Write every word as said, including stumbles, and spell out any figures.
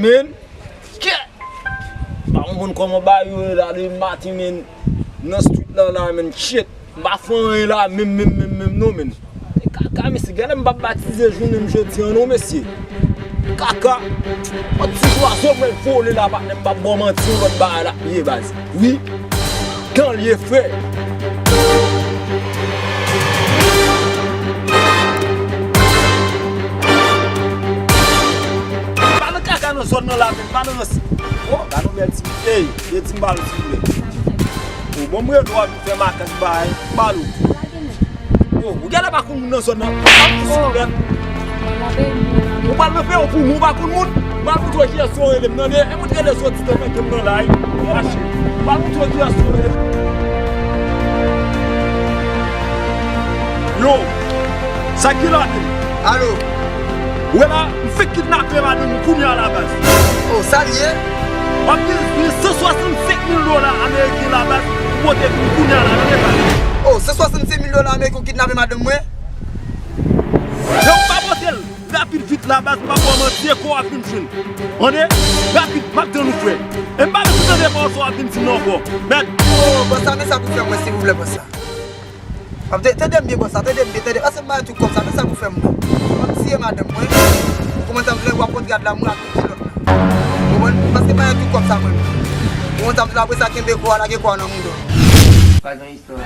Men, kè! M pa konprann kòman bagay yo ye la depi maten, men, nan street la, la, men, shit. M pa fè anyen la, menm, menm, menm, menm, non, men. E kaka, mesye, genlè m p ap batize jounen m jodi a, non, mesye. Kaka. Yon ti zwazo mwen vole la, patnè, m p ap ba w manti, yon lòt bagay l ap ye, baz. Wi. Jan l ye, frè. Pa nan kaka nan zòn nan la, men pa nan ranse. Oh, gade yon bèl ti, ey, de ti bal, silvouplè. Oh, bon, m rele w ap fè makak bay, bal ou. Oh, ou genlè pa konn moun nan zòn nan. Ap fous ou bèt. Ou pral nan peyi w pou moun, ou pa konn moun. M pral moutre w kiyès ou rele m, tande. E moutre de soti te fè ke m nan la, wi. Mache. M pral moutre w kiyès ou rele m. Yo, sa ki la menm? Alo. Ou wè la, m fèk kidnape madanm ou kounye a la baz. Oh, sa l ye? W ap gen, gen san swasannsenk mil dola ameriken la baz, ou pote vin kounye a la, tande baz. Oh, san swasannsenk mil dola ameriken ou kidnape madanm mwen? Lè w pa pote l, rapid vit la baz, m pa ba w manti, e kò w ap vin jwenn. Tande? Rapid, m ap tann ou frè. E m pa bezwen tande pawòl sa w ap vin di m nan ankò. Mèd. Oh, bòs sa, men sa pou fè mwen, silvouplè, bòs sa. Ap te-, tande m byen, bòs sa, tande m byen, tande. Pase m ba yon twoup kòb sa, men sa pou fè m nan. W ap tiye madanm mwen. Ou konprann sa m di w ap kontre a de lamour ak tout lòt la. Ou konprann? Pase m ba yon twoup kòb sa mwen. Ou konprann sa m di w, apre sa kenbe kò a, lage kò a nan mouda w. Pa gen istwa.